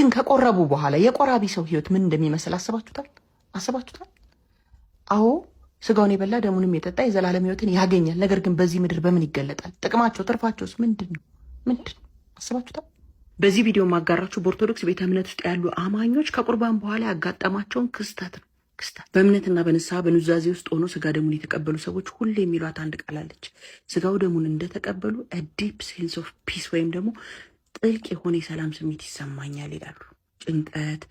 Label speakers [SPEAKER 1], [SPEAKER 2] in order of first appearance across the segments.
[SPEAKER 1] ግን ከቆረቡ በኋላ የቆራቢ ሰው ህይወት ምን እንደሚመስል አስባችሁታል? አስባችሁታል? አዎ፣ ስጋውን የበላ ደሙንም የጠጣ የዘላለም ህይወትን ያገኛል። ነገር ግን በዚህ ምድር በምን ይገለጣል? ጥቅማቸው ትርፋቸውስ ምንድን ነው? ምንድን ነው? አስባችሁታል? በዚህ ቪዲዮ ማጋራችሁ በኦርቶዶክስ ቤተ እምነት ውስጥ ያሉ አማኞች ከቁርባን በኋላ ያጋጠማቸውን ክስተት ነው። ክስተት በእምነትና በንስሐ በኑዛዜ ውስጥ ሆኖ ስጋ ደሙን የተቀበሉ ሰዎች ሁሌ የሚሏት አንድ ቃል አለች። ስጋው ደሙን እንደተቀበሉ deep sense of peace ወይም ደግሞ ጥልቅ የሆነ የሰላም ስሜት ይሰማኛል ይላሉ። ጭንቀት፣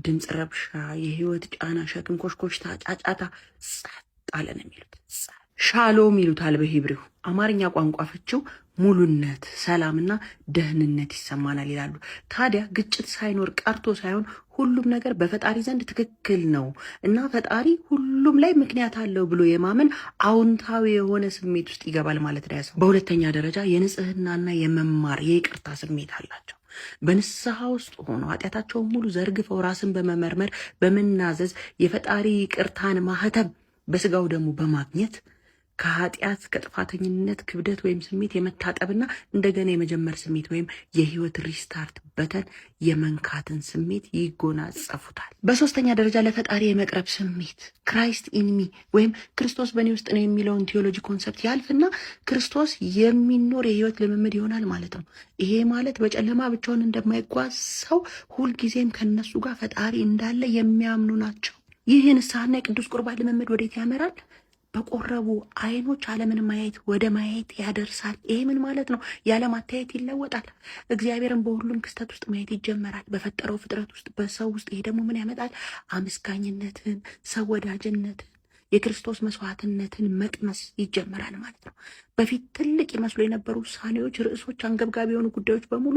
[SPEAKER 1] ድምፅ፣ ረብሻ፣ የህይወት ጫና፣ ሸክም፣ ኮሽኮሽታ፣ ጫጫታ ጸጥ አለ ነው የሚሉት። ሻሎም ይሉታል በ Hebrew። አማርኛ ቋንቋ ፍቺው ሙሉነት፣ ሰላምና ደህንነት ይሰማናል ይላሉ። ታዲያ ግጭት ሳይኖር ቀርቶ ሳይሆን ሁሉም ነገር በፈጣሪ ዘንድ ትክክል ነው እና ፈጣሪ ሁሉም ላይ ምክንያት አለው ብሎ የማመን አዎንታዊ የሆነ ስሜት ውስጥ ይገባል ማለት ነው። ያሰው በሁለተኛ ደረጃ የንጽህናና የመማር የይቅርታ ስሜት አላቸው። በንስሐ ውስጥ ሆኖ ኃጢአታቸውን ሙሉ ዘርግፈው ራስን በመመርመር በመናዘዝ የፈጣሪ ይቅርታን ማህተም በስጋው ደግሞ በማግኘት ከኃጢአት ከጥፋተኝነት ክብደት ወይም ስሜት የመታጠብና እንደገና የመጀመር ስሜት ወይም የህይወት restart button የመንካትን ስሜት ይጎናጸፉታል። በሶስተኛ ደረጃ ለፈጣሪ የመቅረብ ስሜት Christ in me ወይም ክርስቶስ በእኔ ውስጥ ነው የሚለውን theology concept ያልፍና ክርስቶስ የሚኖር የህይወት ልምምድ ይሆናል ማለት ነው። ይሄ ማለት በጨለማ ብቻውን እንደማይጓዝ ሰው ሁልጊዜም ከነሱ ጋር ፈጣሪ እንዳለ የሚያምኑ ናቸው። ይህ የንስሐና የቅዱስ ቁርባን ልምምድ ወዴት ያመራል? በቆረቡ አይኖች ዓለምን ማየት ወደ ማየት ያደርሳል። ይሄ ምን ማለት ነው? የዓለም አተያየት ይለወጣል። እግዚአብሔርን በሁሉም ክስተት ውስጥ ማየት ይጀመራል። በፈጠረው ፍጥረት ውስጥ፣ በሰው ውስጥ። ይሄ ደግሞ ምን ያመጣል? አመስጋኝነትን፣ ሰው ወዳጅነትን፣ የክርስቶስ መስዋዕትነትን መቅመስ ይጀመራል ማለት ነው። በፊት ትልቅ ይመስሉ የነበሩ ውሳኔዎች፣ ርዕሶች፣ አንገብጋቢ የሆኑ ጉዳዮች በሙሉ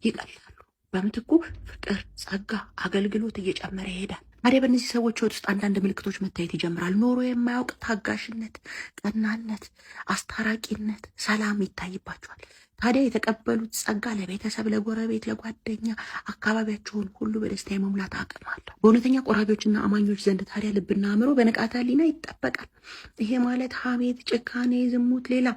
[SPEAKER 1] ይቀላሉ። በምትኩ ፍቅር፣ ጸጋ፣ አገልግሎት እየጨመረ ይሄዳል። ታዲያ በእነዚህ ሰዎች ህይወት ውስጥ አንዳንድ ምልክቶች መታየት ይጀምራል። ኖሮ የማያውቅ ታጋሽነት፣ ቀናነት፣ አስታራቂነት፣ ሰላም ይታይባቸዋል። ታዲያ የተቀበሉት ጸጋ ለቤተሰብ፣ ለጎረቤት፣ ለጓደኛ አካባቢያቸውን ሁሉ በደስታ የመሙላት አቅም አለው። በእውነተኛ ቆራቢዎችና አማኞች ዘንድ ታዲያ ልብና አእምሮ በንቃተ ሕሊና ይጠበቃል። ይሄ ማለት ሐሜት፣ ጭካኔ፣ ዝሙት፣ ሌላ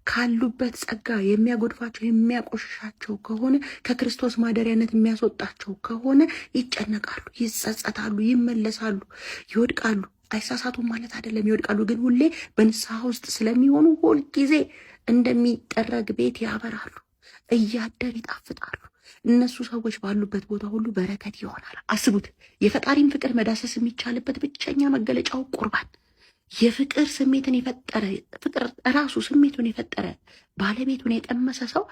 [SPEAKER 1] ካሉበት ጸጋ የሚያጎድፋቸው የሚያቆሽሻቸው ከሆነ፣ ከክርስቶስ ማደሪያነት የሚያስወጣቸው ከሆነ ይጨነቃሉ፣ ይጸጸታሉ፣ ይመለሳሉ፣ ይወድቃሉ። አይሳሳቱም ማለት አይደለም፣ ይወድቃሉ። ግን ሁሌ በንስሐ ውስጥ ስለሚሆኑ ሁልጊዜ እንደሚጠረግ ቤት ያበራሉ፣ እያደር ይጣፍጣሉ። እነሱ ሰዎች ባሉበት ቦታ ሁሉ በረከት ይሆናል። አስቡት፣ የፈጣሪን ፍቅር መዳሰስ የሚቻልበት ብቸኛ መገለጫው ቁርባን የፍቅር ስሜትን የፈጠረ ፍቅር ራሱ ስሜቱን የፈጠረ ባለቤቱን የቀመሰ ሰው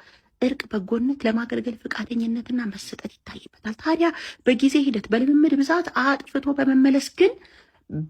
[SPEAKER 1] እርቅ፣ በጎነት፣ ለማገልገል ፈቃደኝነትና መሰጠት ይታይበታል። ታዲያ በጊዜ ሂደት በልምምድ ብዛት አጥፍቶ በመመለስ ግን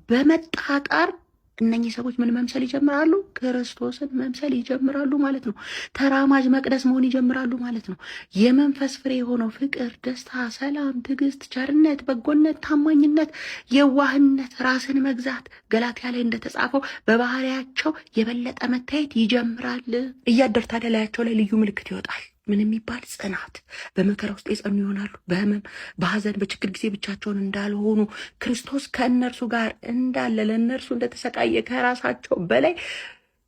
[SPEAKER 1] በመጣጣር እነኚህ ሰዎች ምን መምሰል ይጀምራሉ? ክርስቶስን መምሰል ይጀምራሉ ማለት ነው። ተራማጅ መቅደስ መሆን ይጀምራሉ ማለት ነው። የመንፈስ ፍሬ የሆነው ፍቅር፣ ደስታ፣ ሰላም፣ ትዕግስት፣ ቸርነት፣ በጎነት፣ ታማኝነት፣ የዋህነት፣ ራስን መግዛት ገላትያ ላይ እንደተጻፈው በባህሪያቸው የበለጠ መታየት ይጀምራል። እያደር ታዲያ ላያቸው ላይ ልዩ ምልክት ይወጣል። ምን የሚባል ጽናት። በመከራ ውስጥ የጸኑ ይሆናሉ። በህመም፣ በሀዘን፣ በችግር ጊዜ ብቻቸውን እንዳልሆኑ፣ ክርስቶስ ከእነርሱ ጋር እንዳለ፣ ለእነርሱ እንደተሰቃየ፣ ከራሳቸው በላይ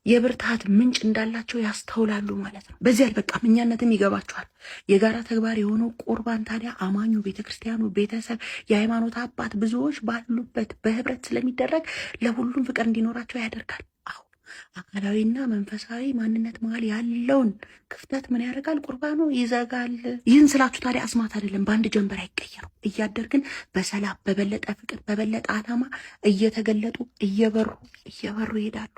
[SPEAKER 1] የብርታት ምንጭ እንዳላቸው ያስተውላሉ ማለት ነው። በዚህ አልበቃም፣ እኛነትም ይገባቸዋል። የጋራ ተግባር የሆነው ቁርባን ታዲያ አማኙ፣ ቤተክርስቲያኑ፣ ቤተሰብ፣ የሃይማኖት አባት ብዙዎች ባሉበት በህብረት ስለሚደረግ ለሁሉም ፍቅር እንዲኖራቸው ያደርጋል። አካላዊና መንፈሳዊ ማንነት መሀል ያለውን ክፍተት ምን ያደርጋል? ቁርባኑ ይዘጋል። ይህን ስላችሁ ታዲያ አስማት አይደለም፣ በአንድ ጀንበር አይቀየሩም። እያደር ግን በሰላም በበለጠ ፍቅር በበለጠ ዓላማ እየተገለጡ እየበሩ እየበሩ ይሄዳሉ።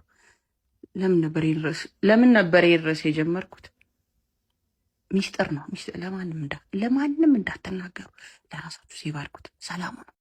[SPEAKER 1] ለምን ነበር ይሄን ርዕስ የጀመርኩት? ሚስጥር ነው። ለማንም እንዳትናገሩ፣ ለራሳችሁ save አድርጉት። ሰላሙ ነው።